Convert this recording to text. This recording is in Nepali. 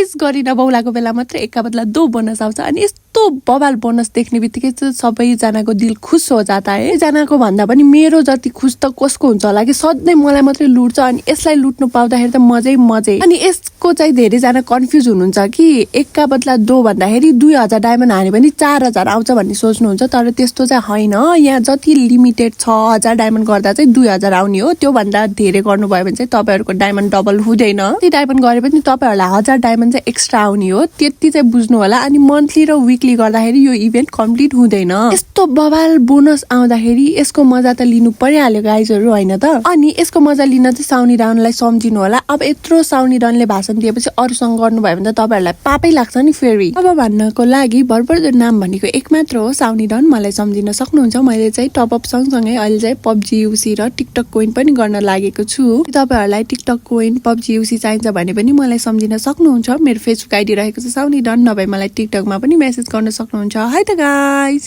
प्राइस गरी नबौलाको बेला मात्र एकका बदला दो बोनस आउँछ अनि यस्तो बवाल बोनस देख्ने बित्तिकै चाहिँ सबैजनाको दिल खुस हो जाता है। जनाको भन्दा पनि मेरो जति खुस त कसको हुन्छ होला कि सधैँ मलाई मात्रै लुट्छ अनि यसलाई लुट्नु पाउँदाखेरि त मजै अनि यसको चाहिँ धेरैजना कन्फ्युज हुनुहुन्छ कि एकका बदला दो भन्दाखेरि 2000 डायमन्ड हान्यो भने 4000 आउँछ भन्ने सोच्नुहुन्छ तर त्यस्तो चाहिँ होइन। यहाँ जति लिमिटेड 6000 डायमन्ड गर्दा चाहिँ 2000 आउने हो। त्यो भन्दा धेरै गर्नुभयो भने चाहिँ तपाईहरुको डायमन्ड डबल हुँदैन। ती डायमन्ड गरे पनि तपाईहरुलाई 1000 डायमन्ड चाहिँ एक्स्ट्रा आउने हो। त्यति चाहिँ बुझ्नु होला। अनि मन्थली र विकली गर्दाखेरि यो इभेन्ट कम्प्लिट हुँदैन। यस्तो बवाल बोनस आउँदाखेरि यसको मजा त लिनु परिहाल्यो गाइजहरु हैन त। अनि यसको मजा लिन चाहिँ साउनी राउनलाई सम्झिनु होला। अब यत्रो साउनी राउनले भाषण दिएपछि अरूसँग गर्नुभयो भने त तपाईहरुलाई पापै लाग्छ नि फेरि। अब भन्नको लागि भरपर्दो नाम भनेको एक मात्र हो साउनी राउन। मलाई सम्झिन सक्नुहुन्छ। मैले चाहिँ टप अप सँगसँगै अहिले चाहिँ पबजी युसी र टिकटक कोइन पनि गर्न लागेको छु। तपाईहरुलाई टिकटक कोइन पबजी युसी चाहिन्छ भने पनि मलाई सम्झिन सक्नुहुन्छ। मेरो फेसबुक आइडी रहेको छ साउनी राउन। नभए मलाई टिकटकमा पनि मेसेज गर्न सक्नुहुन्छ। है त गाइस।